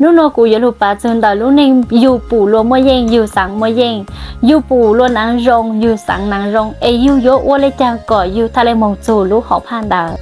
Hnub no kuv yuav lug pav txug ntawm lub neej yug pum luag muaj yeej, yug xaav muaj yeej, yug pum luag naav zoo, yug xaav naav zoo, es yug yuav ua le caag kom yug txhaj le moog txug lub hom phaj ntawd.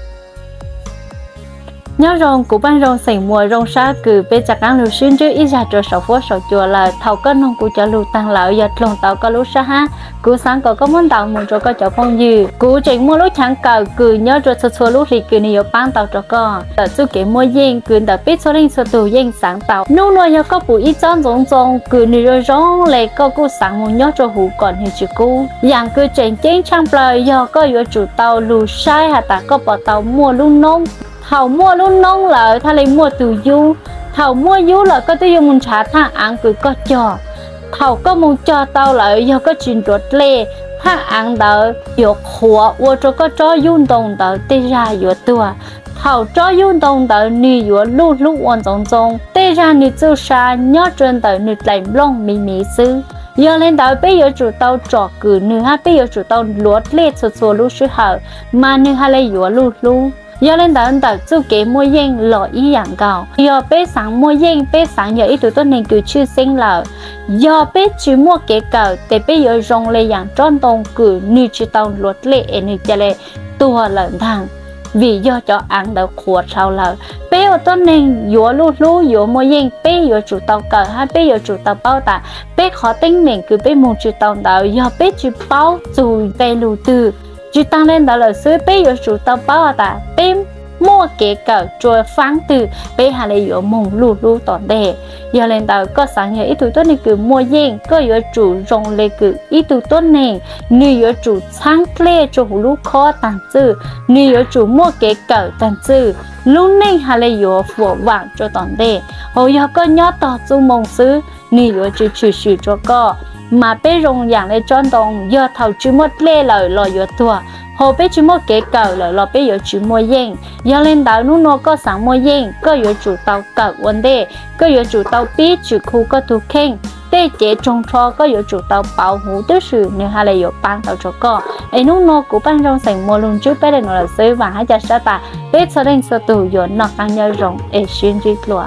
Nyob zoo kuv Paaj Zoo xeem Muas, zoo sab kws peb rov qaab lug sib ntsib ib zag rua saum fuab saum cua lawm. Thaum koj noog kuv cov lug taag lawm, yog dloog tau koj lub sab hab, kuv xaav kom koj muab ntaus moog rua koj cov phooj ywg. Kuv tseem muaj lub chaav kawm kws nyob rua txhua txhua lub hlis kws nwg yuav paab tau rua koj. Ntawm txuj kev muaj yeej kws ntawm peb txhua leej txhua tug yeej xaav tau. Nub nua yog koj pum ib tsob ntxoov ntxoo kws nwg zoo zoo le, koj kuj xaav moog nyob rua huv kom nwg tsi kub. Yaam kws tseem ceeb tshaaj plawg yog koj yuav tsum tau lug saib has tas koj puas tau muaj lub noob. Thaum muaj lub noob lawm txhaj le muaj tug yub. Thaum muaj yub lawm koj twb yuav moog nrhav thaaj aav kws koj cog. Thaum koj moog cog tau lawm, yog koj tsi nruav dlej, thaaj aav ntawd yuav qhuav ua rua koj tsob yub ntoo ntawd tej zag yuav tuag. Thaum tsob yub ntoo ntawd nwg yuav luj hlub ua ntxoov ntxoo, tej zag nwg txuj sa nyob rua ntawm nwg dlaim nplooj miv miv xwb. Yog le ntawd peb yuav tsum tau tsom kwm nwg hab peb yuav tsum tau nruav dlej txhua txhua lub sij hawm mas nwg ha le yuav luj hlub. Yog le ntawd ntawm txuj kev muaj yeej los ib yaam nkaus. Yog peb xaav muaj yeej, peb xaav yog ib tug tuab neeg kws tshwj xeeb lawm, yog peb tsi muaj kev kawm tes peb yuav zoo le yaam tsob ntoo kws nwg tsi tau nruav dlej es nwg ca le tuag lawm ntaag, vim yog cov aav ntawd qhuav dhau lawm. Peb ua tuab neeg yuav luj hlub yuav muaj yeej, peb yuav tsum tau kawm hab peb yuav tsum tau paub tas peb qhov teeb meem kws peb moog tsi tau ntawd yog peb tsi paub txug nqe lug twg. Tsi taag le ntawd lawm xwb, peb yuav tsum tau paub has tas peb muaj kev kawm rua faab twg peb ha le yuav moog luj hlub tom ntej. Yog le ntawd koj xaav yog ib tug tuab neeg kws muaj yeej, koj yuav tsum zoo le kws ib tug tuab neeg, nwg yuav tsum txhaab dlej rua huv lub khob taag txwj, nwg yuav tsum muaj kev kawm taag txwj, lub neej ha le yuav fuam vaam rua tom ntej. Hos yog koj nyob tog txuj moo xwb, nwg yuav tsi tshwm sim rua koj. Mas peb zoo yaam le tsob ntoo, yog thaum tsi muaj dlej lawm los yuav tuag, hos peb tsi muaj kev kawm lawm los peb yuav tsi muaj yeej. Yog le ntawd nub nua koj xaav muaj yeej, koj yuav tsum tau kawm ua ntej, koj yuav tsum tau pib tsim khu koj tug kheej. Tej cev tsoog rho koj yuav tsum tau pauv huv tub si nwg ha le yuav paab tau rua koj. Es nub nua kuv Paaj Zoo xeem Muas lug ntsib peb le nuav lawm xwb, vaam hab ca sab tas peb txhua leej txhua tug yuav noj qaab nyob zoo es sib ntsib dlua.